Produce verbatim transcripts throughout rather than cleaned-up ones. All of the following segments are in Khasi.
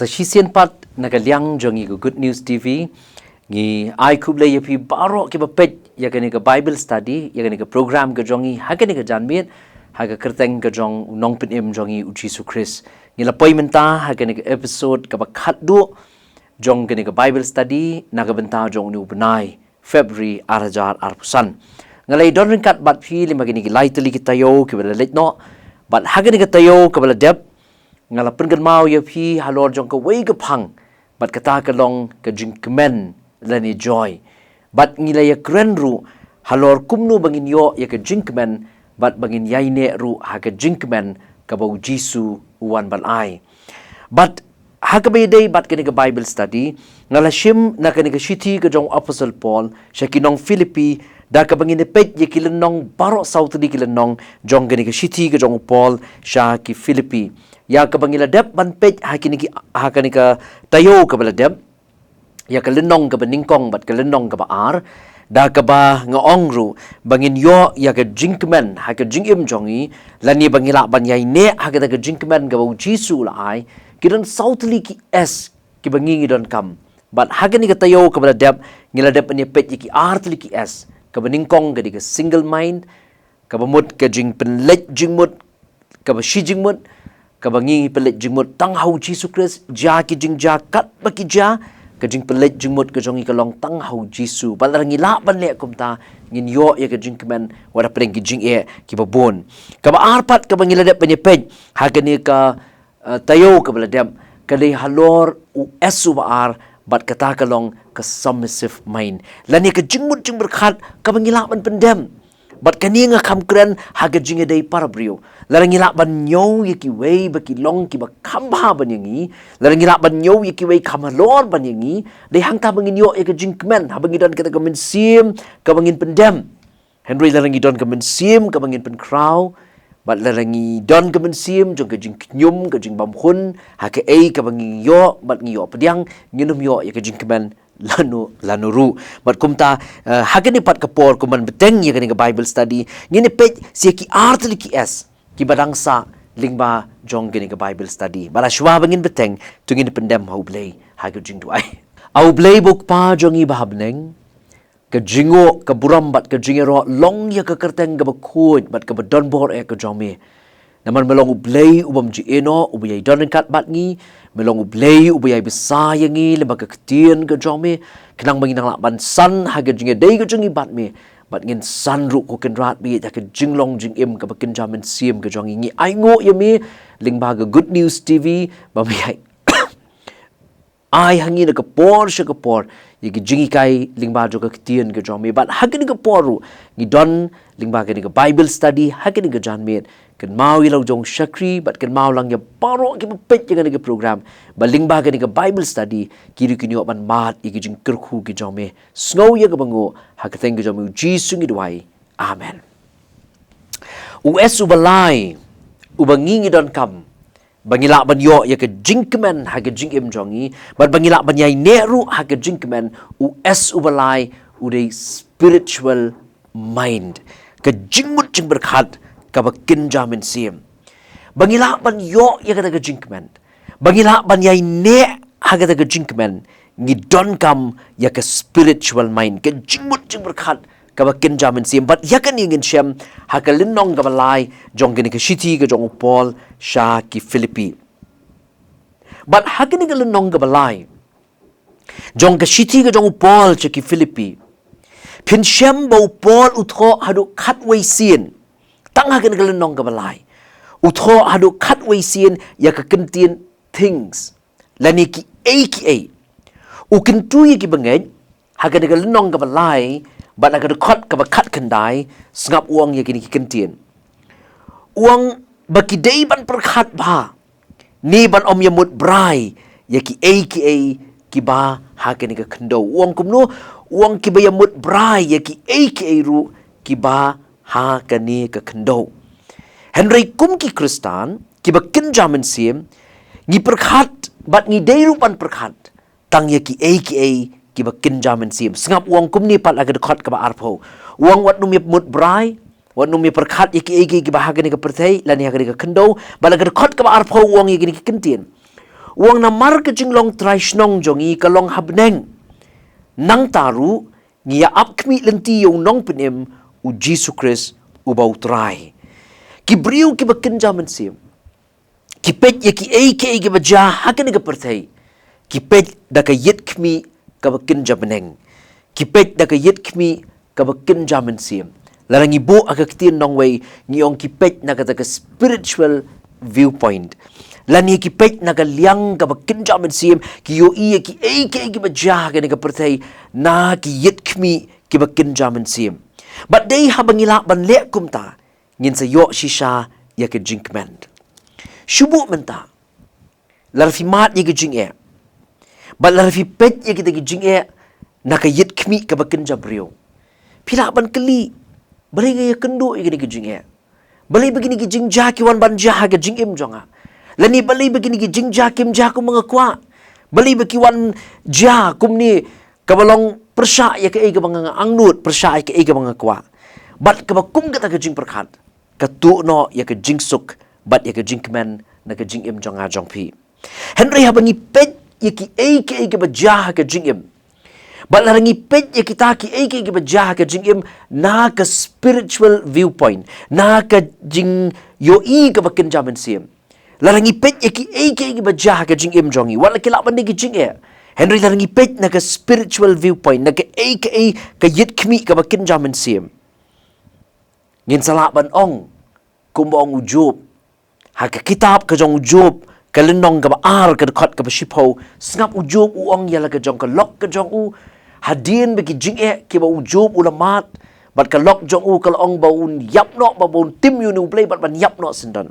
Sa shisien pat na ka liang jong ngi ka Good News T V, ngi ai khublei ïa phi baroh kiba peit ïa kane ka Bible study, ïa kane ka program ka jong ngi ha kane ka janmiet, ha ka kyrteng ka jong u Nongpynim jong ngi u Jisu Khrist. Ngi la poi mynta ha kane ka episode kaba khatduh jong kane ka Bible study na ka bynta jong une u bnai February ar hajar arphew san. Nga la ïadon ryngkat bad phi lyngba kine ki lai tylli ki taïew kiba la leit noh, bad ha kane ka taïew kaba la dep, nga la pynkynmaw ïa phi halor jong kawei ka phang, bad kata ka long ka jingkmen lane joy. Bad ngi la ïakren ruh halor kumno ba ngin ïoh ïa ka jingkmen, bad ba ngin ïaineh ruh ha ka jingkmen kaba u Jisu u wan ban ai. Bad ha kaba ïadei bad kane ka Bible study, nga la shim na kane ka shithi ka jong u Apostle Paul sha ki nong Philippi, da kaba ngin ïa peit ïa ki lynnong baroh saw tylli ki lynnong jong kane ka shithi ka jong u Paul sha ki Philippi. Ïa kaba ngi la dep ban peit ha kine ki, ha kane ka taïew kaba la dep, ïa ka lynnong kaba nyngkong bad ka lynnong kaba ar, da kaba nga ong ruh ba ngin ïoh ïa ka jingkmen ha ka jingim jong ngi, lane ba ngi lah ban ïaineh ha kata ka jingkmen kaba u Jisu u la ai. Ki don saw tylli ki S kiba ngi ngi donkam. Bad ha kane ka taïew kaba la dep, ngi la dep ban ïa peit ïa ki ar tylli ki S. Kaba nyngkong ka dei ka single mind, kaba mut ka jingpynleit jingmut, kaba shi jingmut, kaba ngi pynleit jingmut tang ha u Jisu Khrist, jia ki jingjia katba ki jia, ka jingpynleit jingmut ka jong ngi ka long tang ha u Jisu. Bad lada ngi lah ban leh kumta, ngin ïoh ïa ka jingkmen wat hapdeng ki jingeh kiba bun. Kaba ar pat kaba ngi la dep ban ïa peit ha kane ka, eh, taïew kaba la dep, ka dei halor u S uba ar, bad kata ka long ka submissive mind. Lane ka jingmut jingpyrkhat kaba ngi lah ban pyndem. Bad kane nga kham kren ha ka jingïadei para briew. Lada ngi lah ban ñiew ïa kiwei ba ki long kiba kham bha ban ïa ngi, lada ngi lah ban ñiew ïa kiwei kham halor ban ïa ngi, dei hangta ba ngin ïoh ïa ka jingkmen, haba ngi don kata ka mynsiem kaba ngin pyndem. Hynrei lada ngi don ka mynsiem kaba ngin pynkhraw, bad lada ngi don ka mynsiem jong ka jingkhñium, ka jingbymhun ha kaei kaba ngi ïoh bad ngi ïoh pdiang, ngin ym ïoh ïa ka jingkmen lano lano ruh. Bad kumta, eh, ha kane pat ka por kumban bteng ïa kane ka Bible study, ngin ïa peit sa ïa ki ar tylli ki S kiba dang sah lyngba jong kane ka Bible study. Bad shuwa ba ngin bteng, to ngin pyndem ha U Blei ha ka jingduwai. A U Blei ba u Kpa jong ngi ba ha bneng, ka jingnguh, ka burom bad ka jingïaroh long ïa ka kyrteng kaba khuid bad kaba donbor eh ka jong me. Namar me long U Blei u bym ju ïehnoh, uba ïai don ryngkat bad ngi, me long U Blei uba ïai bsa ïa ngi lyngba ka ktien ka jong me, khnang ba ngin nang lah ban san ha ka jingïadei ka jong ngi bad me, bad ngin san ruh ko Kynrad ba ïeit ha ka jinglong jingim kaba kynja mynsiem ka jong ngi. Ngi ainguh ïa me lyngba ka Good News T V, ba me ïai ai ha ngi na ka por sha ka por ïa ki jinghikai lyngba jong ka ktien ka jong me. Bad ha kane ka por ruh ngi don lyngba kane ka Bible study ha kane ka janmiet. Kynmaw ïa la u jong u shakri bad kynmaw lang ïa baroh kiba peit ïa kane ka program, ba lyngba kane ka Bible study ki ruh kin ïoh ban mad ïa ki jingkyrkhu ki jong me. Sngew ïa kaba nguh, ha ka kyrteng ka jong me U Jisu ngi duwai. Amen. U S uba lai uba ngi ngi donkam, ba ngi lah ban ïoh ïa ka jingkmen ha ka jingim jong ngi, bad ba ngi lah ban ïaineh ruh ha ka jingkmen, u S uba lai u dei spiritual mind, ka jingmut jingpyrkhat kaba kynja mynsiem. Ba ngi lah ban ïoh ïa kata ka jingkmen, ba ngi lah ban ïaineh ha kata ka jingkmen, ngi donkam ïa ka spiritual mind, ka jingmut jingpyrkhat kaba kynja mynsiem. Bad ïa kane ngin shem ha ka lynnong kaba lai jong kane ka shithi ka jong u Paul sha ki Philippi. Bad ha kane ka lynnong kaba lai jong ka shithi ka jong u Paul sha ki Philippi, phin shem ba u Paul u thoh haduh khatwei sien. Tang ha kane ka lynnong kaba lai u thoh haduh khatwei sien ïa ka kyntien things, lane kiei kiei. U kyntu ïa ki bangeit ha kane ka lynnong kaba lai, bad ha ka dkhot kaba khatkhyndai, sngap u ong ïa kine ki kyntien. U ong ba ki dei ban pyrkhat bha, ne ban ym ïamut brai ïa kiei kiei kiba ha kane ka khyndew. U ong kumno? U ong kiba ïamut brai ïa kiei kiei ruh kiba ha kane ka khyndew. Hynrei kum ki Khristan kiba kynja mynsiem, ngi pyrkhat bad ngi dei ruh ban pyrkhat tang ïa kiei kiei kiba kynja mynsiem. Sngap u ong kumne pat ha ka dkhot kaba arphew. U ong wat nym ïamut brai, wat nym ïapyrkhat ïa kiei kiei kiba ha kane ka pyrthei lane ha kane ka khyndew. Bad ha ka dkhot kaba arphew u ong ïa kine ki kyntien. U ong namar ka jinglong trai shnong jong ngi ka long ha bneng. Nangta ruh ngi ïa ap khmih lynti ïa u nongpynim u Jisu Khrist uba u Trai. Ki briew kiba kynja mynsiem ki peit ïa kiei kiei kiba jia ha kane ka pyrthei, ki peit da ka ïit khmih kaba kynja bneng. Ki peit da ka ïit khmih kaba kynja mynsiem. Lada ngi buh ha ka ktien nongwei ngi ong ki peit na kata ka spiritual viewpoint. Lane ki peit na ka liang kaba kynja mynsiem, ki ïohi ïa kiei kiei kiba jia ha kane ka pyrthei na ki ïit khmih kiba kynja mynsiem. Bad dei haba ngi lah ban leh kumta, ngin sa ïoh shisha ïa ka jingkmen. Shu buh mynta, lada phi mad ïa ka jingeh, bad lada phi peit ïa kita ki jingeh na ka ïit khmih kaba kynja briew, phi lah ban kylli, balei nga ïakynduh ïa kine ki jingeh? Balei ba kine ki jingjia ki wan ban jia ha ka jingim jong nga? Lane balei ba kine ki jingjia kim jia kumba nga kwah? Balei ba ki wan jia kumne, kaba long pyrshah ïa kaei kaba nga angnud, pyrshah ïa kaei kaba nga kwah? Bad kaba kum kata ka jingpyrkhat ka tuh noh ïa ka jingsuk bad ïa ka jingkmen na ka jingim jong nga jong phi. Hynrei haba ngi peit ïa kiei kiei kiba jia ha ka jingim, bad lada ngi peit ïa kita kiei kiei kiba jia ha ka jingim na ka spiritual viewpoint, na ka jingïohi kaba kynja mynsiem, lada ngi peit ïa kiei kiei kiba jia ha ka jingim jong ngi, wat la ki lah ban dei ki jingeh, hynrei lada ngi peit na ka spiritual viewpoint, na kaei kaei ka ïit khmih kaba kynja mynsiem, ngin sa lah ban ong kumba ong u Job ha ka kitab ka jong u Job, ka lynnong kaba ar, ka dkhot kaba shiphew. Sngap u Job u ong ïa la ka jong ka lok ka jong u, hadien ba ki jingeh kiba u Job u la mad, bad ka lok jong u ka la ong ba un ïap noh, ba, ba un tim ïa une u Blei bad ban ïap noh syndon.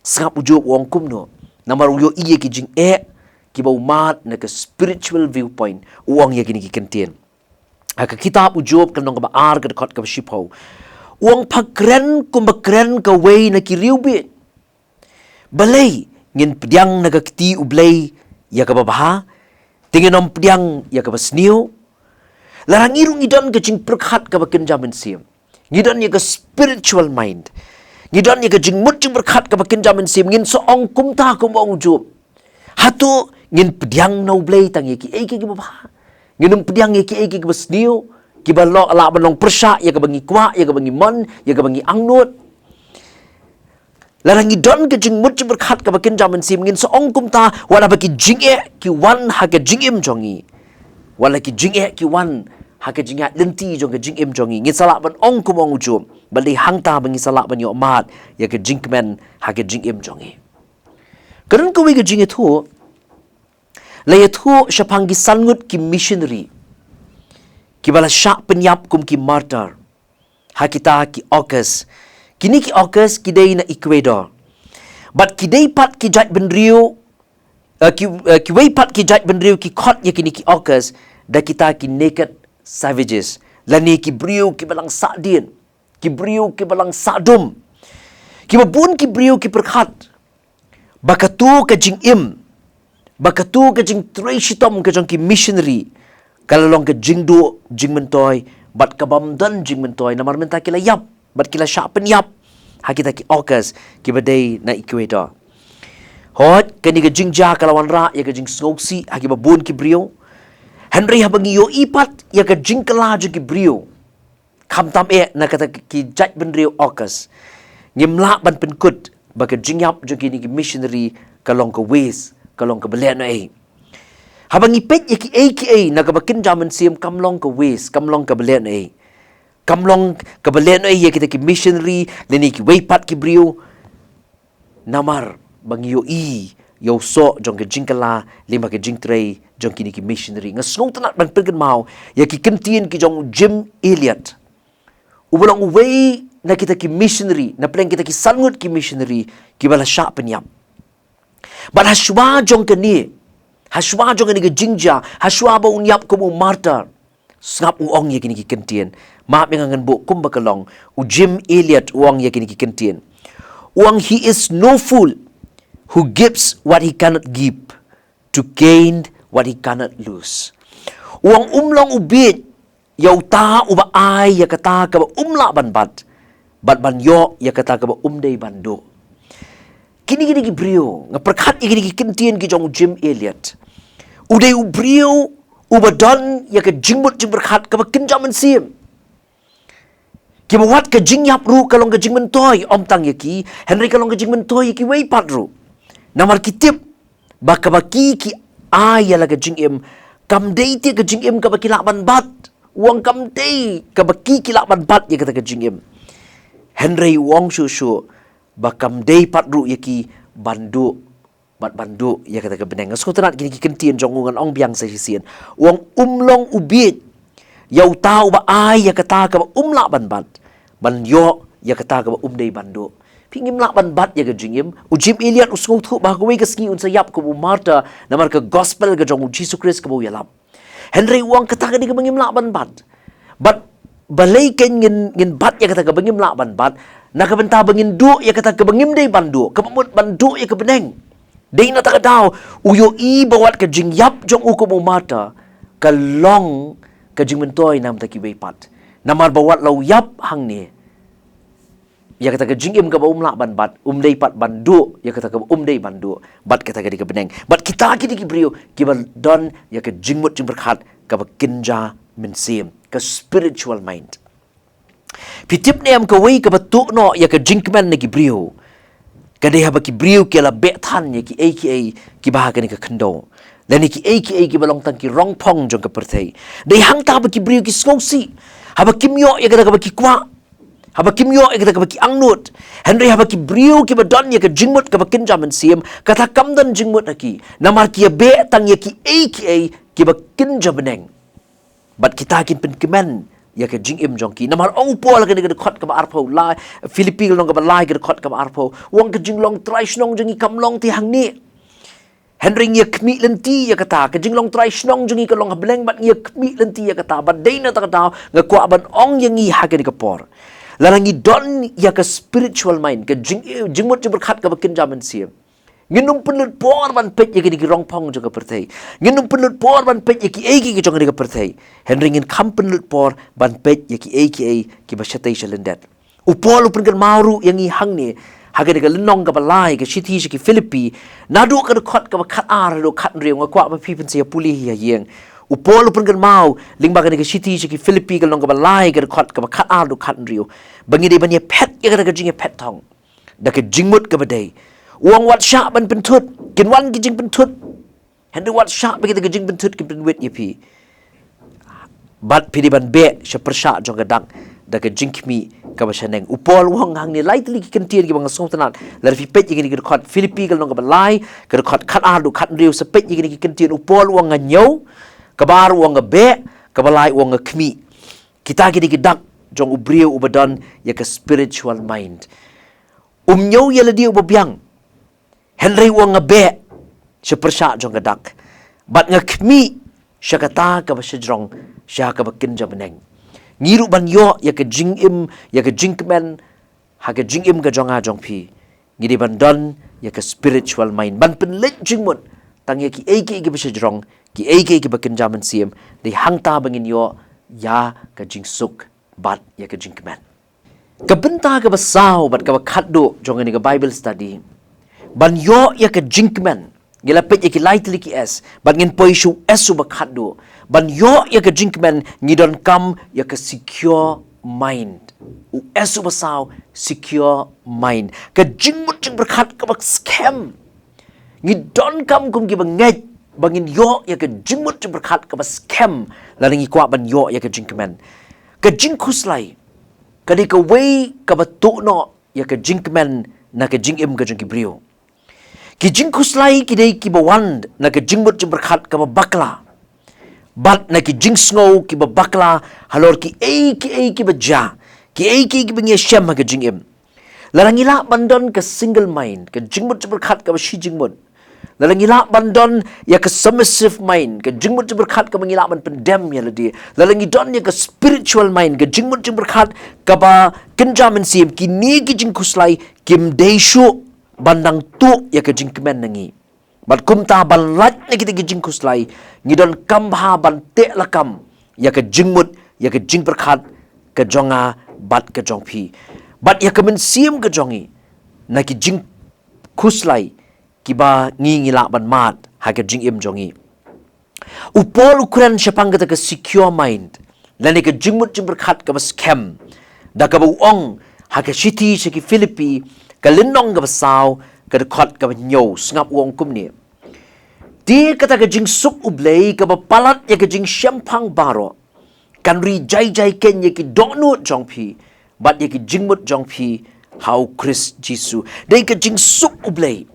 Sngap u Job u ong kumno, namar u ïohi ïa ki jingeh kiba u mad na ka spiritual viewpoint. U ong ïa kine ki kyntien ha ka kitab u Job, ka lynnong kaba ar, ka dkhot kaba shiphew. U ong, pha kren kumba kren kawei na ki riewbieit. Balei ngin pdiang na ka kti U Blei ïa kaba bha, te ngin ym pdiang ïa kaba sniew? Lada ngi ruh ngi don ka jingpyrkhat kaba kynja mynsiem, ngi don ïa ka spiritual mind, ngi don ïa ka jingmut jingpyrkhat kaba kynja mynsiem, ngin sa ong kumta kumba ong u Job. Hato ngin pdiang na U Blei tang ïa kiei kiei kiba bha? Ngin ym pdiang ïa kiei kiei kiba sniew, kiba lah, lah ban long pyrshah ïa kaba ngi kwah, ïa kaba ngi mon, ïa kaba ngi angnud? Lada ngi don ka jingmut jingpyrkhat kaba kynja mynsiem, ngin sa ong kumta, wat la ba ki jingeh ki wan ha ka jingim jong ngi, wat la ki jingeh ki wan ha ka jingïaid lynti jong ka jingim jong ngi, ngin sa lah ban ong kumba ong u Job. Balei? Hangta ba ngi sa lah ban ïoh mad ïa ka jingkmen ha ka jingim jong ngi. Ka don kawei ka jingïathuh, la ïathuh shaphang ki san ngut ki missionary kiba la shah pynïap kum ki martyr ha kita ki August. Kine ki August ki dei na Ecuador. Bad ki dei pat ki jaitbynriew, eh, ki, eh, kiwei pat ki jaitbynriew ki khot ïa kine ki August da kita ki naked savages, lane ki briew kiba lang sahdien, ki briew kiba lang sahdum. Kiba bun ki briew ki pyrkhat ba kato ka jingim, ba kato ka jingtrei shitom ka jong ki missionary ka la long ka jingduh jingmyntoi bad kabym don jingmyntoi, namar mynta ki la ïap bad ki la shah pynïap ha kita ki August kiba dei na Ecuador. Hooid, kane ka jingjia ka la wanrah ïa ka jingsngewsih ha kiba bun ki briew. Hynrei haba ngi ïohi pat ïa ka jingkylla jong ki briew, khamtam eh na kata ki jaitbynriew August, ngim lah ban pynkut ba ka jingïap jong kine ki missionary ka long ka waste, ka long kaba lehnohei. Haba ngi peit ïa kiei kiei na kaba kynja mynsiem, kam long ka waste, kam long kaba lehnohei. Kam long kaba lehnohei ïa kita ki missionary lane kiwei pat ki briew, namar ba ngi ïohi ïa u soh jong ka jingkylla lem bad ka jingtrei jong kine ki missionary. Nga sngewtynnat ban pynkynmaw ïa ki kyntien ki jong u Jim Elliot, uba long uwei na kita ki missionary, na pdeng kita ki san ngut ki missionary kiba la shah pynïap. Bad hashwa jong kane, hashwa jong kane ka jingjia, hashwa ba un ïap kum u martyr, sngap u ong ïa kine ki kyntien. Map ïa nga ngan buh kumba ka long. U Jim Elliot u ong ïa kine ki kyntien. U ong, "He is no fool who gives what he cannot give to gain what he cannot lose." U ong, um long u bieit ïa uta uba ai ïa kata kaba um lah ban bat, bad ban ïoh ïa kata kaba um dei ban duh. Kine kine ki briew, nga pyrkhat ïa kine ki kyntien ki jong u Jim Elliot. U dei u briew uba don ïa ka jingmut jingpyrkhat kaba kynja mynsiem. Kiba wat ka jingïap ruh ka long ka jingmyntoi, ym tang ïa ki, hynrei ka long ka jingmyntoi ïa kiwei pat ruh. Namar ki tip ba kaba ki ki ai ïa la ka jingim, kam dei te ka jingim kaba ki lah ban bat. U ong kam dei kaba ki ki lah ban bat ïa kata ka jingim. Hynrei u ong shuh shuh ba kam dei pat ruh ïa ki ban duh, bad ban duh ïa kata ka bneng. Nga sngewtynnat kine ki kyntien jong u, ngan ong biang sa shisien. U ong, um long u bieit ïa uta uba ai ïa kata kaba um lah ban bat, ban ïoh ïa kata kaba um dei ban duh. Phi, ngim lah ban bat ïa ka jingim. U Jim Elliot u sngewthuh ba ha kawei ka sngi un sa ïap kum u martyr namar ka gospel ka jong u Jisu Khrist kaba u ïalap. Hynrei u ong kata ka dei kaba ngim lah ban bat. Bad balei kein ngin, ngin bat ïa kata kaba ngim lah ban bat, na ka bynta ba ngin duh ïa kata kaba ngim dei ban duh, kaba mut ban duh ïa ka bneng. Dei na kata ka daw u ïohi ba wat ka jingïap jong u kum u martyr ka long ka jingmyntoi na ka bynta kiwei pat. Namar ba wat la u ïap hangne, ïa kata ka jingim kaba um lah ban bat, um dei pat ban duh ïa kata kaba um dei ban duh, bad kata ka dei ka bneng. Bad kita ki dei ki briew kiba don ïa ka jingmut jingpyrkhat kaba kynja mynsiem, ka spiritual mind. Phi tip ne em, kawei kaba tuh noh ïa ka jingkmen na ki briew ka dei haba ki briew ki la beh than ïa kiei kiei kiba ha kane ka khyndew, lane kiei kiei kiba long tang ki rongphong jong ka pyrthei. Dei hangta ba ki briew ki sngewsih haba kim ïoh ïa kata kaba ki kwah, haba kim ïoh ïa kata kaba ki angnud. Hynrei haba ki briew kiba don ïa ka jingmut kaba kynja mynsiem, kata kam don jingmut ha ki, namar ki ïa beh tang ïa kiei kiei kiba kynja bneng. Bad kita kin pynkmen ïa ka jingim jong ki. Namar ong u Paul ha kane ka dkhot kaba arphew, la Philippi ka lynnong kaba lai ka dkhot kaba arphew, u ong ka jinglong trai shnong jong ngi kam long te hangne. Hynrei ngi ïa khmih lynti ïa kata, ka jinglong trai shnong jong ngi ka long ha bneng bad ngi ïa khmih lynti ïa kata. Bad dei na kata ka daw nga kwah ban ong ïa ngi ha kane ka por, lada ngi don ïa ka spiritual mind, ka jing, jingmut jingpyrkhat kaba kynja mynsiem, ngin ym pynlut por ban peit ïa kine ki rongphong jong ka pyrthei. Ngin ym pynlut por ban peit ïa kiei kiei ki jong kane ka pyrthei. Hynrei ngin kham pynlut por ban peit ïa kiei kiei kiba shatei shalyndet. U Paul u pynkynmaw ruh ïa ngi hangne ha kane ka lynnong kaba lai, ka shithi sha ki Philippi, naduh ka dkhot kaba khatar haduh khathynriew. Nga kwah ba phi phin sa ïa pule hi ha ïing. U Paul u pynkynmaw lyngba kane ka shithi sha ki Philippi ka lynnong kaba lai, ka dkhot kaba khatar haduh khathynriew, ba ngi dei ban ïa phet ïa kata ka jingïaphet thong da ka jingmut kaba dei. U ong wat shah ban pynthut, kin wan ki jingpynthut. Hynrei wat shah ba kita ki jingpynthut kin pynwit ïa phi. Bad phi dei ban beh sha pyrshah jong ka dak da ka jingkhmih kaba shaneng. U Paul u ong hangne lai tylli ki kyntien kiba nga sngewtynnat. Lada phi peit ïa kine ki dkhot, Philippi ka lynnong kaba lai, ka dkhot khatar haduh khathynriew, sa peit ïa kine ki kyntien. U Paul u ong nga ñiew, kaba ar u ong nga beh, kaba lai u ong nga khmih. Kita ki dei ki dak jong u briew uba don ïa ka spiritual mind. Um ñiew ïa lade uba biang, hynrei u ong nga beh sha pyrshah jong ka dak, bad nga khmih sha kata kaba shajrong, sha kaba kynja bneng. Ngi ruh ban ïoh ïa ka jingim, ïa ka jingkmen ha ka jingim ka jong nga jong phi, ngi dei ban don ïa ka spiritual mind, ban pynleit jingmut tang ïa kiei kiei kiba shajrong, kiei kiei kiba kynja mynsiem. Dei hangta ba ngin ïoh ïa ka jingsuk bad ïa ka jingkmen. Ka bynta kaba saw bad kaba khatduh jong kane ka Bible study, ban ïoh ïa ka jingkmen, ngi la peit ïa ki lai tylli ki S, bad ngin poi sha u S uba khatduh. Ban ïoh ïa ka jingkmen, ngi donkam ïa ka secure mind. U S uba saw, secure mind. Ka jingmut jingpyrkhat kaba skhem. Ngi donkam kum kiba ngeit ba ngin ïoh ïa ka jingmut jingpyrkhat kaba skhem lada ngi kwah ban ïoh ïa ka jingkmen. Ka jingkhuslai ka dei kawei kaba tuh noh ïa ka jingkmen na ka jingim ka jong ki briew. Ki jingkhuslai ki dei kiba wan na ka jingmut jingpyrkhat kaba bakla bad na ki jingsngew kiba bakla halor kiei kiei kiba jia, kiei kiei kiba ngi ïashem ha ka jingim. Lada ngi lah ban don ka single mind, ka jingmut jingpyrkhat kaba shi jingmut, lada ngi lah ban don ïa ka submissive mind, ka jingmut jingpyrkhat kaba ngi lah ban pyndem ïa lade, lada ngi don ïa ka spiritual mind, ka jingmut jingpyrkhat kaba kynja mynsiem, kine ki jingkhuslai kim dei shuh ban dang tuh ïa ka jingkmen na ngi. Bad kumta ban lait na kita ki jingkhuslai, ngi donkam bha ban teh lakam ïa ka jingmut, ïa ka jingpyrkhat ka jong nga bad ka jong phi, bad ïa ka mynsiem ka jong ngi na ki jing khuslai kiba ngi ngi lah ban mad ha ka jingim jong ngi. U Paul u kren shaphang kata ka secure mind, lane ka jingmut jingpyrkhat kaba skhem, da kaba u ong ha ka shithi sha ki Philippi, ka lynnong kaba saw, ka dkhot kaba hynñiew, sngap u ong kumne: Te kata ka jingsuk U Blei kaba palat ïa ka jingshemphang baroh, kan ri jai jai keiñ ïa ki dohnud jong phi bad ïa ki jingmut jong phi ha U Khrist Jisu. Dei ka jingsuk U Blei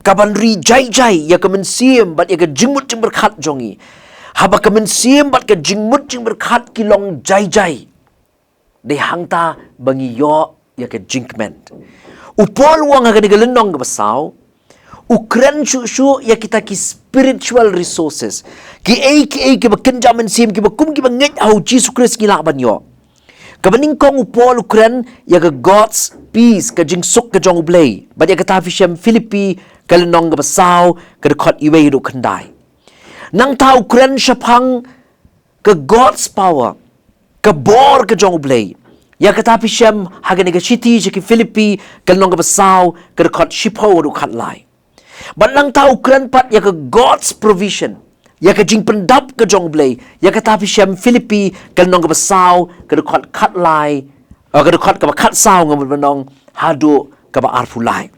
kaban ri jai jai ïa ka mynsiem bad ïa ka jingmut jingpyrkhat jong ngi. Haba ka mynsiem bad ka jingmut jingpyrkhat ki long jai jai, dei hangta ba ngi ïoh ïa ka jingkmen. U Paul u ong ha kane ka lynnong kaba saw, u kren shuh shuh ïa kita ki spiritual resources, kiei kiei kiba kynja mynsiem, kiba kum kiba ngeit ha U Jisu Khrist ngi lah ban ïoh. Kaba nyngkong, u Paul u kren ïa ka God's peace, ka jingsuk ka jong U Blei, bad ïa kata phi shem Philippi, ka lynnong kaba saw, ka dkhot iwei haduh khyndai. Nangta u kren shaphang ka God's power, ka bor ka jong U Blei, ïa kata phi shem ha kane ka shithi sha ki Philippi, ka lynnong kaba saw, ka dkhot shiphew haduh khatlai. Bad nangta u kren pat ïa ka God's provision, ïa ka jingpyndap ka jong U Blei, ïa kata phi shem Philippi, ka lynnong kaba saw, ka dkhot khatlai, eh, ka dkhot kaba khatsaw, nga mut ban ong, haduh kaba arphew lai.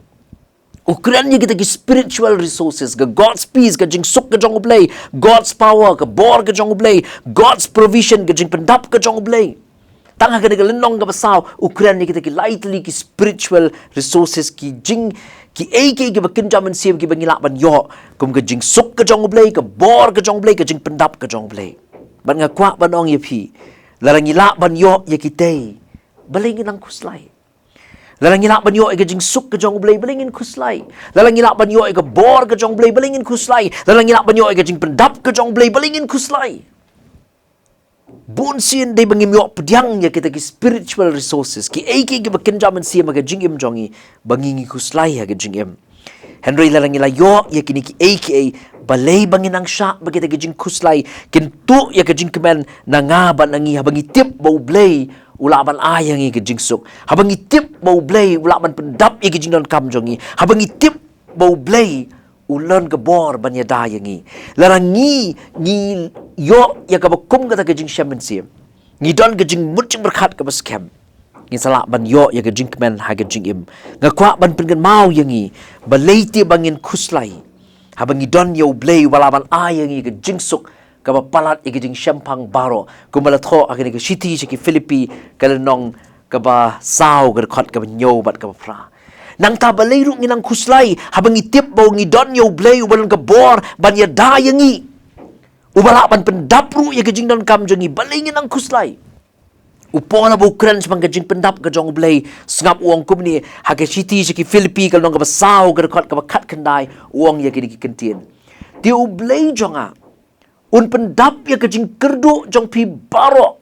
U kren ïa kita ki spiritual resources, ka God's peace, ka jingsuk ka jong U Blei, God's power, ka bor ka jong U Blei, God's provision, ka jingpyndap ka jong U Blei. Tang ha kane ka lynnong kaba saw, u kren ïa kita ki lai tylli ki spiritual resources, ki jing, kiei kiei kiba kynja mynsiem kiba ngi lah ban ïoh, kum ka jingsuk ka jong U Blei, ka bor ka jong U Blei, ka jingpyndap ka jong U Blei. Bad nga kwah ban ong ïa phi, lada ngi lah ban ïoh ïa kitei, balei ngin nang khuslai? Lada ngi lah ban ïoh ïa ka jingsuk ka jong U Blei, balei ngin khuslai? Lada ngi lah ban ïoh ïa ka bor ka jong U Blei, balei ngin khuslai? Lada ngi lah ban ïoh ïa ka jingpyndap ka jong U Blei, balei ngin khuslai? Bun sien dei ba ngim ïoh pdiang ïa kita ki spiritual resources, kiei kiei kiba kynja mynsiem ha ka jingim jong ngi, ba ngi ngi khuslai ha ka jingim. Hynrei lada ngi la ïoh ïa kine kiei kiei, balei ba ngin nang shah ba kita ki jingkhuslai kin tuh ïa ka jingkmen na nga bad na ngi, haba ngi tip ba U Blei u lah ban ai ïa ngi ka jingsuk, haba ngi tip ba U Blei u lah ban pyndap ïa ki jingdonkam jong ngi, haba ngi tip ba U Blei u long ka bor ban ïada ïa ngi. Lada ngi, ngi ïoh ïa kaba kum kata ka jingshem mynsiem, ngi don ka jingmut jingpyrkhat kaba skhem, ngin sa lah ban ïoh ïa ka jingkmen ha ka jingim. Nga kwah ban pynkynmaw ïa ngi, balei te ba ngin khuslai haba ngi don ïa U Blei uba lah ban ai ïa ngi ka jingsuk kaba palat ïa ka jingshemphang baroh, kumba la thoh ha kane ka shithi sha ki Philippi, ka lynnong kaba saw, ka dkhot kaba hynñiew bad kaba phra. Nangta balei ruh ngin nang khuslai haba ngi tip ba ngi don ïa U Blei uba long ka bor ban ïada ïa ngi, uba lah ban pyndap ruh ïa ka jingdonkam jong ngi, balei ngin nang khuslai? U Paul haba u kren shaphang ka jingpyndap ka jong U Blei, sngap u ong kumne ha ka shithi sha ki Philippi, ka lynnong kaba saw, ka dkhot kaba khatkhyndai, u ong ïa kine ki kyntien: Te U Blei jong nga un pyndap ïa ka jingkyrduh jong phi baroh,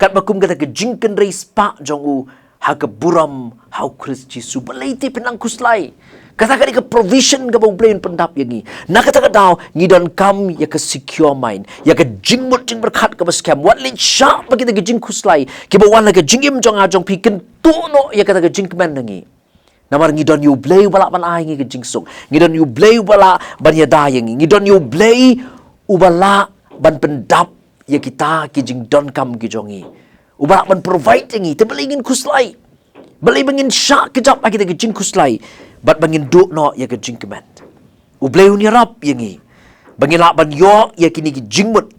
katba kum kata ka jingkynrei spah jong u ha ka burom ha U Khrist Jisu. Balei te phin nang khuslai? Kata ka dei ka provision kaba U Blei un pyndap ïa ngi. Na kata ka daw ngi donkam ïa ka secure mind, ïa ka jingmut jingpyrkhat kaba skhem. Wat leit shah ba kita ki jingkhuslai kiba wan ha ka jingim jong nga jong phi kin tuh noh ïa kata ka jingkmen na ngi. Namar ngi don ïa U Blei uba lah ban ai ngi ka jingsuk. Ngi don ïa U Blei uba lah ban ïada ïa ngi. Ngi don ïa U Blei uba lah ban pyndap ïa kita ki jingdonkam ki jong ngi, uba lah ban provide ïa ngi. Te balei ngin khuslai? Balei ba ngin shah kjap ha kita ki jingkhuslai bad ba ngin duh noh ïa ka jingkmen? U Blei un ïarap ïa ngi ba ngin lah ban ïoh ïa kine ki jingmut.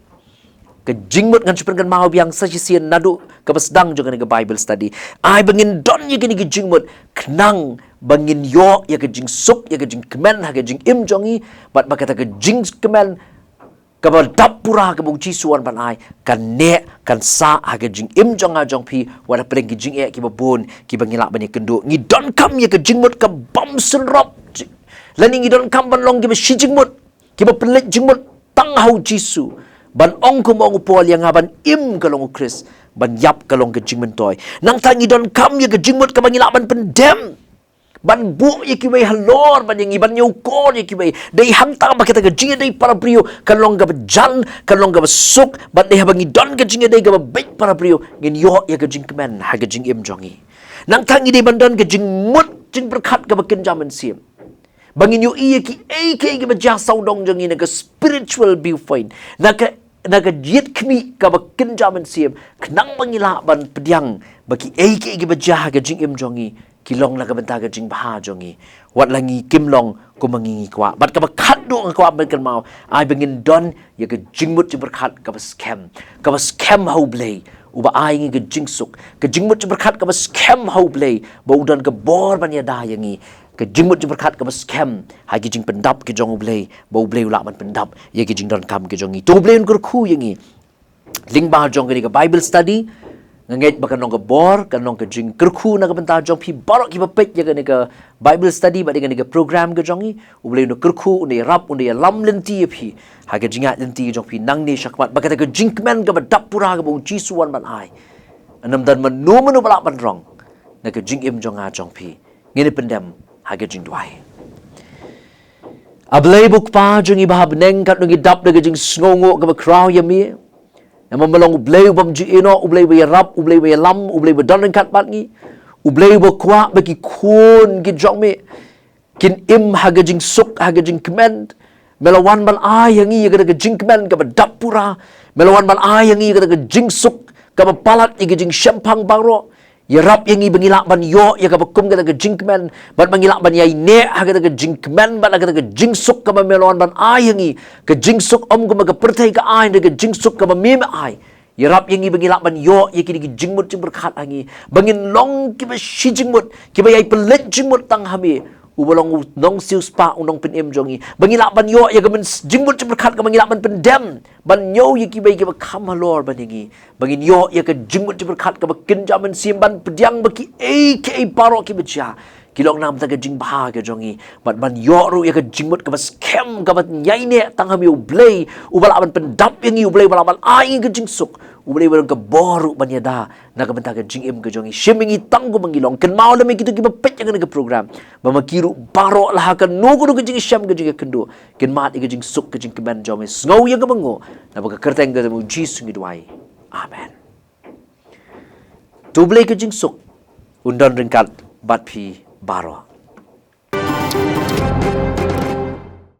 Ka jingmut ngan shu pynkynmaw biang sa shisien naduh kaba sdang jong kane ka Bible study. Ai ba ngin don ïa kine ki jingmut khnang ba ngin ïoh ïa ka jingsuk, ïa ka jingkmen ha ka jingim jong ngi, bad ba kata ka jingkmen kaba dap pura kaba U Jisu u wan ban ai kan neh, kan sah ha ka jingim jong nga jong phi, wat hapdeng ki jingeh kiba bun kiba ngi lah ban ïakynduh. Ngi donkam ïa ka jingmut ka bym synrop, lane ngi donkam ban long kiba shi jingmut, kiba pynleit jingmut tang ha U Jisu, ban ong kumba ong u Paul, ïa nga ban im ka long U Khrist, ban ïap ka long ka jingmyntoi. Nangta ngi donkam ïa ka jingmut kaba ngi lah ban pyndem, ban buh ïa kiwei halor ban ïa ngi, ban ïakor ïa kiwei. Dei hangta ba kata ka jingïadei para briew kan long kaba jan, kan long kaba suk, bad dei haba ngi don ka jingïadei kaba beit para briew, ngin ïoh ïa ka jingkmen ha ka jingim jong ngi. Nangta ngi dei ban don ka jingmut jingpyrkhat kaba kynja mynsiem. Ba ngin ïohi ïa kiei kiei kiba jia sawdong jong ngi na ka spiritual viewpoint, na ka, na ka jied khmih kaba kynja mynsiem, khnang ba ngi lah ban pdiang ba kiei kiei kiba jia ha ka jingim jong ngi ki long na ka bynta ka jingbha jong ngi, wat la ngi kim long kumba ngi ngi kwah. Bad kaba khatduh nga kwah ban kynmaw, ai ba ngin don ïa ka jingmut jingpyrkhat kaba skhem, kaba skhem ha U Blei uba ai ngi ka jingsuk, ka jingmut jingpyrkhat kaba skhem ha U Blei ba u don ka bor ban ïada ïa ngi, ka jingmut jingpyrkhat kaba skhem ha ki jingpyndap ki jong U Blei ba U Blei u lah ban pyndap ïa ki jingdonkam ki jong ngi. To U Blei un kyrkhu ïa ngi lyngba jong kane ka Bible study. Nga ngeit ba kan long ka bor, kan long ka jingkyrkhu na ka bynta jong phi baroh kiba peit ïa kane ka Bible study bad ïa kane ka program ka jong ngi. U Blei un kyrkhu, un ïarap, un ïalam lynti ïa phi ha ka jingïaid lynti jong phi nangne shakhmat, ba kata ka jingkmen kaba dap pura kaba U Jisu u wan ban ai, ym don mano mano ba lah ban rong na ka jingim jong nga jong phi. Ngin ïa pyndem ha ka jingduwai. A Blei ba U Kpa jong ngi ba ha bneng, katno ngi dap da ka jingsngewnguh kaba khraw ïa me. Namar me long U Blei u bym ju ïehnoh, U Blei ba ïarap, U Blei ba ïalam, U Blei ba don ryngkat bad ngi, U Blei ba kwah ba ki khun ki jong me kin im ha ka jingsuk, ha ka jingkmen. Me la wan ban ai ïa ngi ïa kata ka jingkmen kaba dap pura. Me la wan ban ai ïa ngi ïa kata ka jingsuk kaba palat ïa ka jingshemphang baroh. Ïarap ïa ngi ba ngi lah ban ïoh ïa kaba kum kata ka jingkmen, bad ba ngi lah ban ïaineh ha kata ka jingkmen bad ha kata ka jingsuk kaba me la wan ban ai ïa ngi, ka jingsuk ym kumba ka pyrthei ka ai, hynrei ka jingsuk kaba me me ai. Ïarap ïa ngi ba ngi lah ban ïoh ïa kine ki jingmut jingpyrkhat ha ngi, ba ngin long kiba shi jingmut, kiba ïai pynleit jingmut tang ha me, uba long U Nongsiewspah, U Nongpynim jong ngi, ba ngi lah ban ïoh ïa ka myn-, jingmut jingpyrkhat kaba ngi lah ban pyndem ban ñiew ïa kiba, ïa kiba kham halor ban ïa ngi, ba ngin ïoh ïa ka jingmut jingpyrkhat kaba kynja mynsiem ban pdiang ba kiei kiei baroh kiba jia ki long na ka bynta ka jingbha ka jong ngi, bad ban ïoh ruh ïa ka jingmut kaba skhem kaba ïaineh tang ha me, U Blei uba lah ban pyndap ïa ngi, U Blei uba lah ban ai ïa ngi ka jingsuk, U Blei uba long ka bor ruh ban ïada na ka bynta ka jingim ka jong ngi. Shim ïa ngi tang kumba ngi long, kynmaw lem ïa kito kiba peit ïa kane ka program, ba ma ki ruh baroh la ha kano kano ka jingshem ka jingkynduh kin mad ïa ka jingsuk ka jingkmen jong me. Sngew ïa kaba nguh, naba ka kyrteng ka jong U Jisu ngi duwai. Amen. To U Blei ka jingsuk un don ryngkat bad phi baroh.